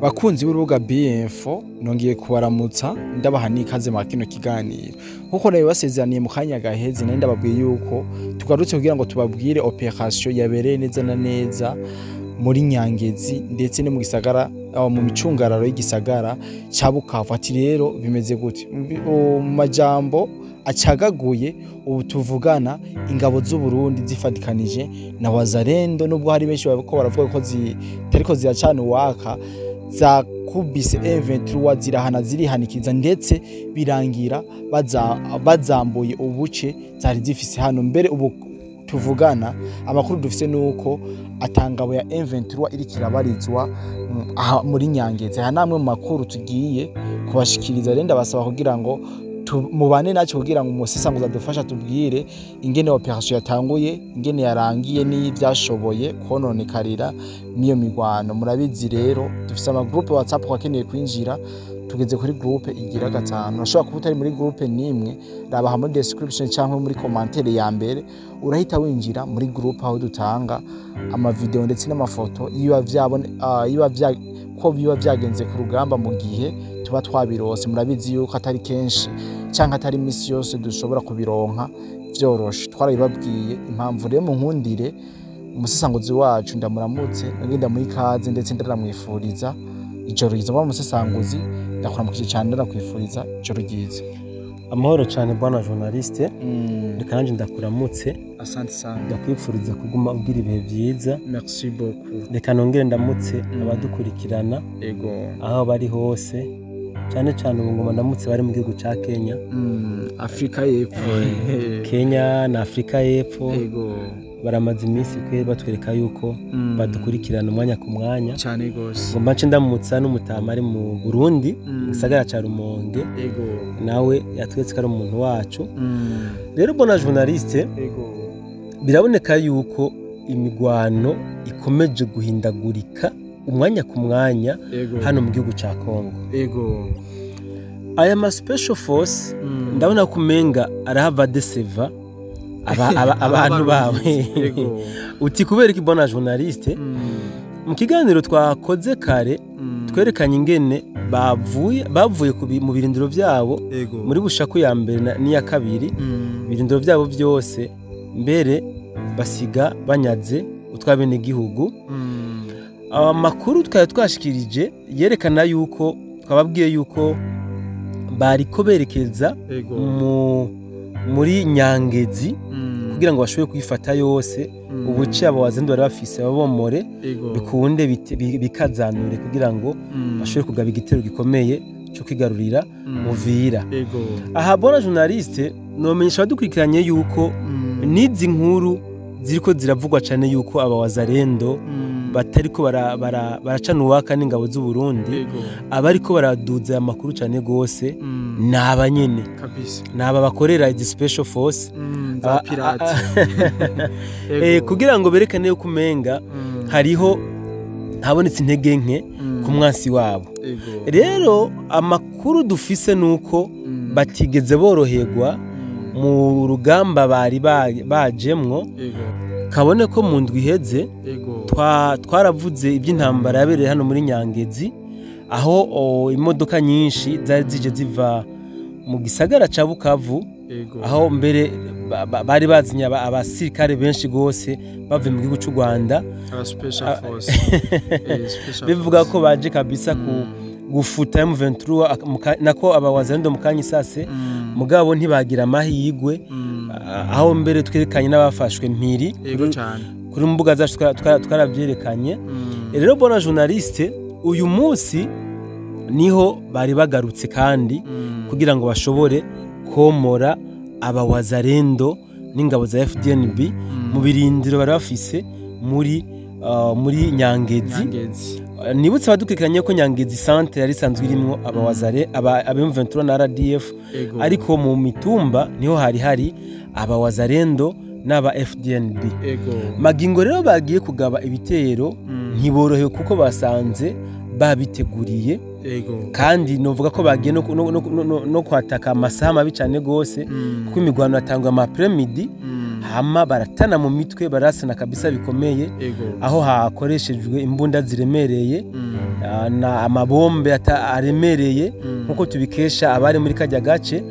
Bakunzi b'urubuga BFO, nongeye kubaramutsa, ndabaha n'ikaze mu kino kiganiro. Nkuko nabibasezeraniye mu kanya gaheze, nari ndababwiye yuko tugarutse kugira ngo tubabwire opération yabereye neza na neza muri Nyangezi ndetse no mu gisagara, aho mu micungararo y'igisagara ca Bukavu. Ati rero bimeze gute? Mu majambo acagaguye, ubu tuvugana ingabo z'u Burundi zifatikanije na Wazalendo, nubwo hari benshi bariko baravuga ko zitariko ziracana uwaka, zakubise M23 zirahana, zirihanikiza, ndetse birangira bazambuye ubuce zari zifise hano. Mbere ubu tuvugana, amakuru dufise nuko atangabo ya M23 iriko irabarizwa aha muri Nyangezi. Aha namwe mu makuru tugiye kubashikiriza. Rero ndabasaba kugira ngo mubane naco, kugira ngo umusesanguzi adufasha tubwire ingene opération yatanguye, ingene yarangiye, n'ivyashoboye kononekarira n'iyo migwano. Murabizi rero, dufise ama groupe WhatsApp. Kwakeneye kwinjira, tugeze kuri groupe igira gatanu. Urashobora kuba utari muri groupe nimwe, raba muri description cyangwa muri commentaire ya mbere, urahita winjira muri groupe aho dutanga ama video ndetse n'amafoto yiba vyabone yiba vya ko biba vyagenze ku rugamba mu gihe tuba twabirose. Murabizi yuko atari kenshi canke atari imisi yose dushobora kubironka vyoroshe, twarabibabwiye impamvu. Rero mu nkundire umusesanguzi wacu ndamuramutse, ngenda muri ikaze, ndetse ndaramwifuriza ijoro ryiza. Wa musesanguzi, ndakuramukije cyane, ndanakwifuriza ijoro ryiza. Amahoro cyane, bwana journaliste. Reka nanjye ndakuramutse. Asante sana. Ndakwifuriza kuguma ugira ibihe byiza. Merci beaucoup. Reka nongere ndamutse abadukurikirana aho bari hose, cyane cyane ubu ngoma ndamutse bari mu gihugu ca Kenya. Afrika y'Epfo. Kenya na Afrika y'Epfo. Baramaze iminsi kwe batwereka yuko badukurikirana umwanya ku mwanya. Cyane gose. Ngomba nce ndamutsa n'umutama ari mu Burundi, mu gisagara ca Rumonge, nawe yatweretse ko ari umuntu wacu. Rero bwana journaliste, biraboneka yuko imigwano ikomeje guhindagurika umwanya ku mwanya hano mu gihugu ca Kongo. Aya ma special force, ndabona ko umenga arahava décevoir abantu bawe. Uti kubera iki, bwana journaliste? Mu kiganiro twakoze kare, twerekanye ingene bavuye mu birindiro vyabo muri Bushaku ya mbere n'iya kabiri, ibirindiro vyabo vyose, mbere basiga banyaze utw'abenegihugu. Amakuru twari twashikirije yerekana yuko twababwiye yuko bariko berekeza muri Nyangezi kugira ngo bashobore kuyifata yose, ubuce abo Wazalendo bari bafise babomore, bikunde bikazanure kugira ngo bashobore kugaba igitero gikomeye cyo kwigarurira Uvira. Aha, bwana journaliste, nomenyesha abadukurikiranye yuko n'izi nkuru ziriko ziravugwa cyane yuko aba Wazalendo batariko baracana uwaka n'ingabo z'u Burundi, abariko baraduza aya makuru cyane gose ni aba nyene, ni aba bakorera izi special force Za pirate. Kugira ngo berekane yuko umenga hariho habonetse intege nke ku mwansi wabo. Rero amakuru dufise nuko batigeze boroherwa mu rugamba bari bajemwo. Kabone ko mu ndwi iheze twaravuze iby'intambara yabereye hano muri Nyangezi, aho imodoka nyinshi zari zije ziva mu gisagara ca Bukavu, aho mbere bari bazinye abasirikare benshi gose bavuye mu gihugu c'u Rwanda. Aba special force. Special bivuga force. ko baje kabisa ku gufuta M23 nako aba Wazalendo mu kanya isase, mugabo ntibagira amahirwe. Aho mbere twerekanye n'abafashwe mpiri Cyane. kuri mbuga zacu, twaravyerekanye. Rero bwana journaliste, uyu munsi niho bari bagarutse kandi kugira ngo bashobore komora aba Wazalendo n'ingabo za FDNB mu birindiro bari bafise muri Nyangezi. Nyangezi. Nibutse abadukurikiranye ko Nyangezi centre yari isanzwe irimwo aba Wazale, aba M23 na RDF, ariko mu mitumba niho hari aba Wazalendo n'aba FDNB. Magingo rero bagiye kugaba ibitero, ntiborohewe kuko basanze babiteguriye, kandi novuga ko bagiye no kwataka amasaha mabi cyane gose, kuko imigwano yatangwa ama après-midi, hama baratana mu mitwe, barasana kabisa bikomeye, aho hakoreshejwe imbunda ziremereye. Na amabombe aremereye nkuko tubikesha abari muri kajya gace.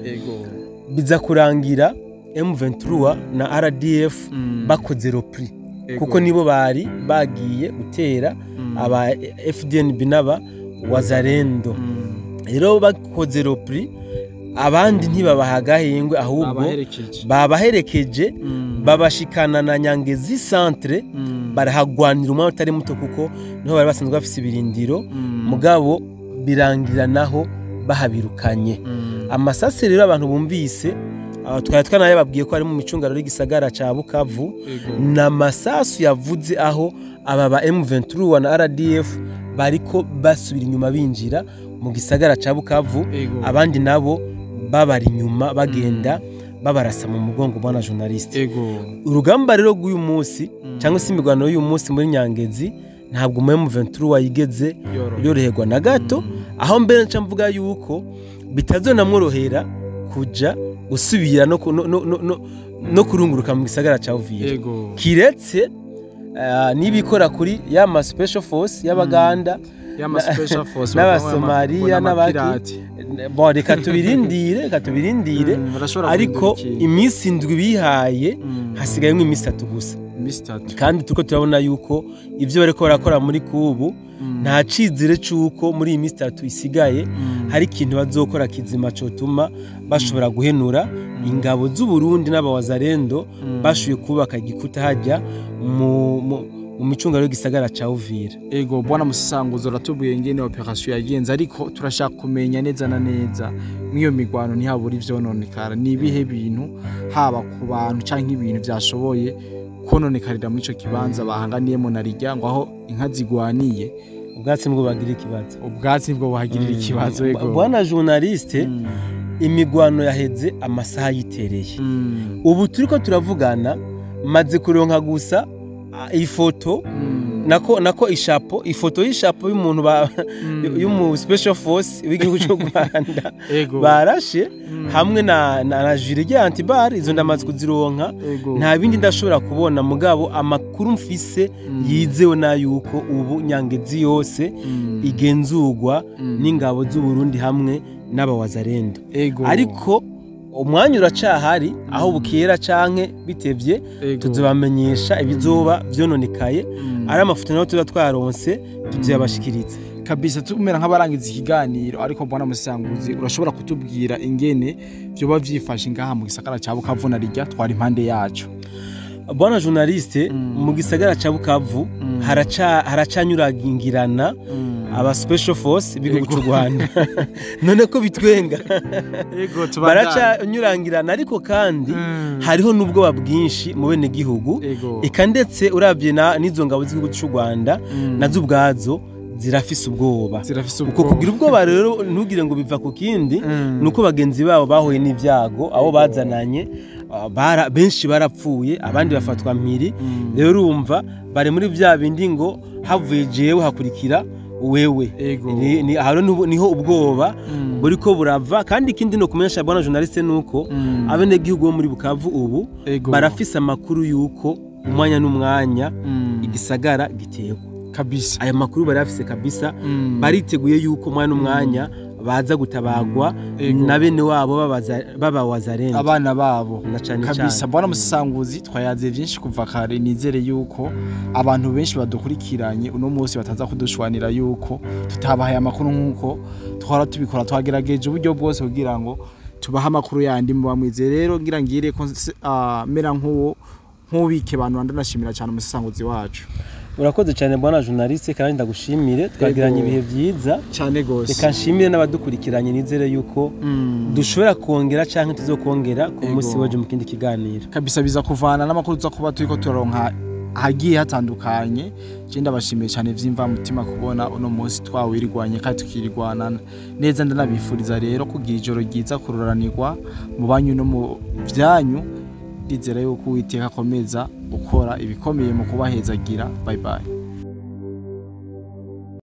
Biza kurangira M23 na RDF bakoze repli, kuko nibo bari bagiye gutera aba FDNB n'aba Wazalendo. Rero bakoze repli, abandi ntibabaha agahengwe, ahubwo babaherekeje babashikana na Nyangezi centre, barahagwanira umwanya utari muto kuko niho bari basanzwe bafise ibirindiro, mugabo birangira naho bahabirukanye. Amasase rero abantu bumvise, twari twanayababwiye ko ari mu micungararo y'igisagara ca Bukavu, n'amasasu yavuze aho aba ba M23 na RDF bariko basubira inyuma binjira mu gisagara ca Bukavu, abandi nabo babari inyuma bagenda babarasa mu mugongo. Bwana journaliste, urugamba rero rw'uyu munsi cyangwa se imigwano y'uyu munsi muri Nyangezi ntabwo mu M23 yigeze yoroherwa na gato, aho mbere nca mvuga yuko bitazonamworohera kuja gusubira no kurunguruka mu gisagara ca Uvira, kiretse nibikora kuri ya ma special force y'Abaganda, n'Abasomaliya n'abaki. Bon, reka tubirindire, ariko iminsi 7 bihaye hasigaye nk'iminsi 3 gusa. Kandi turiko turabona yuko ivyo bariko barakora muri kubu nta cizire cuko muri iyi minsi 3 isigaye hari ikintu bazokora kizima cotuma bashobora guhenura ingabo z'u Burundi n'abawazarendo bashuye kubaka igikuta hajya mu micungano y'igisagara ca Uvira. Ego bwana Musanguzo, uratubwiye ngene operation yagenze, ariko turashaka kumenya neza na neza mw'iyo migwano ntihabura ivyononekara, ni ibihe bintu haba ku bantu canke ibintu vyashoboye kononekarira muri ico kibanza bahanganiyemo na rijya ngo aho inka zigwaniye ubwatsi nibwo bagira ikibazo, ubwatsi nibwo buhagirira ikibazo. Ego bwana journaliste, imigwano yaheze amasaha yitereye. Ubu turiko turavugana maze kuronka gusa ifoto nako ishapo, ifoto y'ishapo y'umuntu y'umu special force w'igihugu cy'u Rwanda barashe hamwe na gilet ya antibar, izo ndamaze kuzironka, nta bindi ndashobora kubona, mugabo amakuru mfise yizewe na yuko ubu Nyangezi yose igenzurwa n'ingabo z'u Burundi hamwe n'abawazarendo. Ariko umwanya uracahari aho bukera canke bitevye tuzobamenyesha ibizoba vyononekaye, ari amafoto nayo tuba twaronse tuzobashikiriza kabisa. Tumera nk'abarangiza ikiganiro, ariko bwana Musanguzi urashobora kutubwira ingene vyoba vyifashe ngaha mu gisagara ca Bukavu na rijya twari impande yacu? Bwana journaliste, mu gisagara ca Bukavu haracanyuragingirana aba special force b'igihugu cy'u Rwanda none ko bitwenga baracanyurangirana, ariko kandi hariho n'ubwoba bwinshi mu bene gihugu, eka ndetse uravye n'izo ngabo z'igihugu cy'u Rwanda nazo ubwazo zirafise ubwoba. Uko kugira ubwoba rero ntugire ngo biva ku kindi, nuko bagenzi babo bahuye n'ivyago, abo bazananye benshi barapfuye, abandi bafatwa mpiri. Rero urumva bari muri vya bindi ngo havuye jewe hakurikira wewe, niho ubwoba buriko burava. Kandi ikindi no kumenyesha bwana journaliste nuko abene gihugu bo muri Bukavu ubu barafise amakuru yuko umwanya n'umwanya igisagara giterwa kabisa. Aya makuru barafise kabisa, bariteguye yuko umwanya n'umwanya baza gutabagwa na bene wabo baba Wazarendo, abana babo kabisa. Bwana Musanguzi, twayaze byinshi kuva kare, nizere yuko abantu benshi badukurikiranye uno munsi bataza kudushwanira yuko tutabahaye amakuru nkuko twara tubikora. Twagerageje uburyo bwose kugira ngo tubahe amakuru yandi muba mwizere. Rero ngira ngire ko mera nkuwo nkubike abantu, ndanashimira cyane Umusanguzi wacu. Urakoze cyane bwana journaliste, kandi ndagushimire, twagiranye ibihe byiza cyane gose. Reka nshimire n'abadukurikiranye, nizere yuko dushobora kongera canke tuzokongera ku munsi waje mu kindi kiganiro kabisa, biza kuvana n'amakuru tuza kuba turiko turonka hagiye hatandukanye. Je ndabashimiye cyane vyimva mutima kubona uno munsi twawirigwanye kandi tukirigwana neza. Ndanabifuriza rero kugira ijoro ryiza, kururanirwa mu banyu no mu vyanyu. Ndizera yuko Uwiteka akomeza gukora ibikomeye mu kubahezagira. Bye bye.